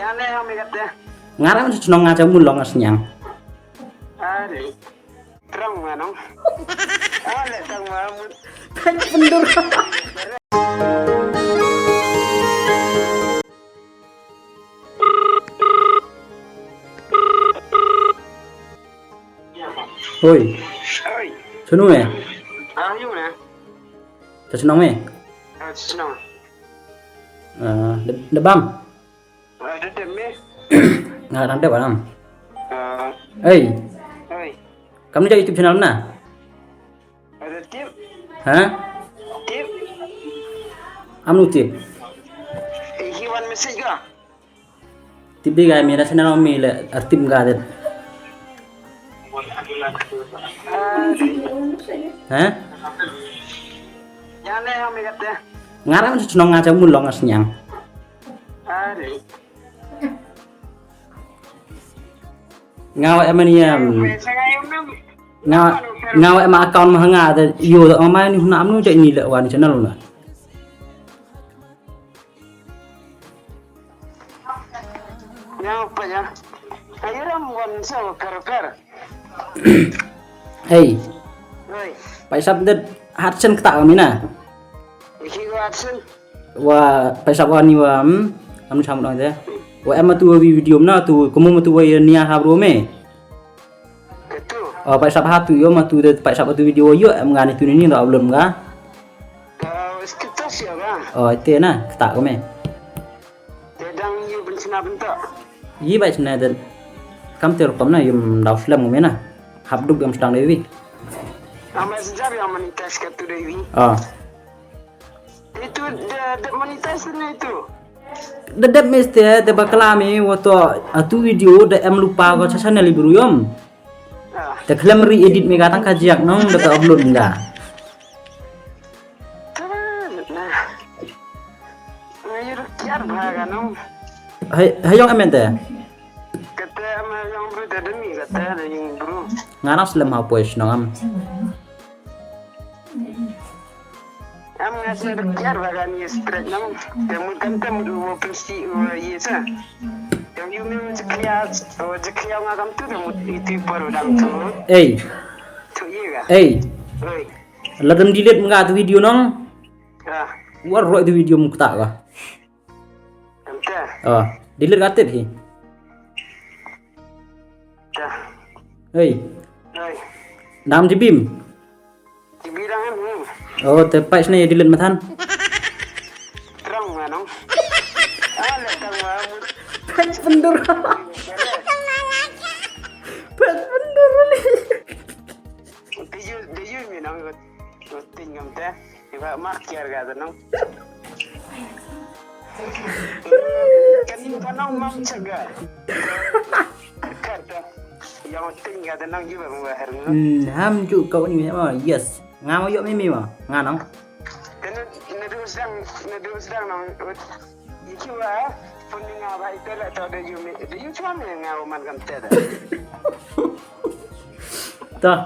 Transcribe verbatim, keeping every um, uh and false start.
Nga rem shnong nga cha mun long sniang. Are. Trong ma nong. Ale trong ma mun. Kan pendur. Hoi. Hoi. Sunu eh. Ah, yu na. Cha shnong me? Ah, cha shnong. Ah, da, da bam? Ah, da dep me? Nga dang dep alam. Ah. Ei. Ei. Kam ni jai YouTube channel na? Ada tip. Ha? Tip. Am nu tip. Eh, hi wan message ga? Tip di ga mi na channel mi le artim ga det. Ha? Nga rem shnong nga cha mun long sniang. Nga wa em ni em. Nga, nga wa em account ma nga da yo da ma ni na am nu cha ni le wan channel na. Yang pa ya? Ayo ram wan so kar kar. Ei. Ei. Paisap det hatsen kta kami na. Iki ko hatsen. Wa paisap wa ni wa, hmm. Am sam dong te. Wa em tu wi video na tu kumu tu wa nia ha bro me. Ketu. Oh, paisap ha tu yo ma tu de paisap tu video yo em ngani tu ni ni da upload nga. Oh, skita sia ga. Oh, te na kta kami. Te dang yu benchna bentok. Yi bai chna de. Kam te rukom na yum dau film ngome na. Hap duk yum sedang dewi. Amai sejar yang monetize ka tu dewi. Ah. Itu de, de monetize ni itu. De dep mesti de bakla mi wato atu video de em lupa ko cha channel ibu yum. Ah. Te khlem re-edit me ka tang ka jiak nong de ka upload nga. Nah. Ayo kiar bha ka nong. Hai, hai yong em te. Kata ama yong bru da demi kata da yong bru. Nga nang slem ha poi shnong am. Am nga sna da kiar bha ka ni stretch nong. Te mut kan te mut u wo pensi u ye sa. Te yu mi u jeklia, u jeklia nga kam tu te mut itu por u dang tu. Ei. Tu ye ga. Ei. Oi. La dem delete nga tu video nong. Ah. War roi tu video mu kta ka. Ente. Ah, delete ka tet hi. Dah. Hei. Hei. Nam jibim. Jibi dang em. Oh, te pai sne delete mathan. Terang ma nong. Ah, le terang ma. Pen pendur. Pen pendur ni. Deyu, deyu mi nong. Ting ngam te. Iba mak kiar ga tenang. Kan tenang mam chaga. Kar ta. Yang ting ga tenang juga menggahar. Hmm, ham ju kau ni ma. Yes. Nga ma yok mimi ma. Nga nang. Kan nadu sedang, nadu sedang nang. Iki wa pun nga ba ite la tau da yu mi. Da yu chua mi nga man kan te da. Toh.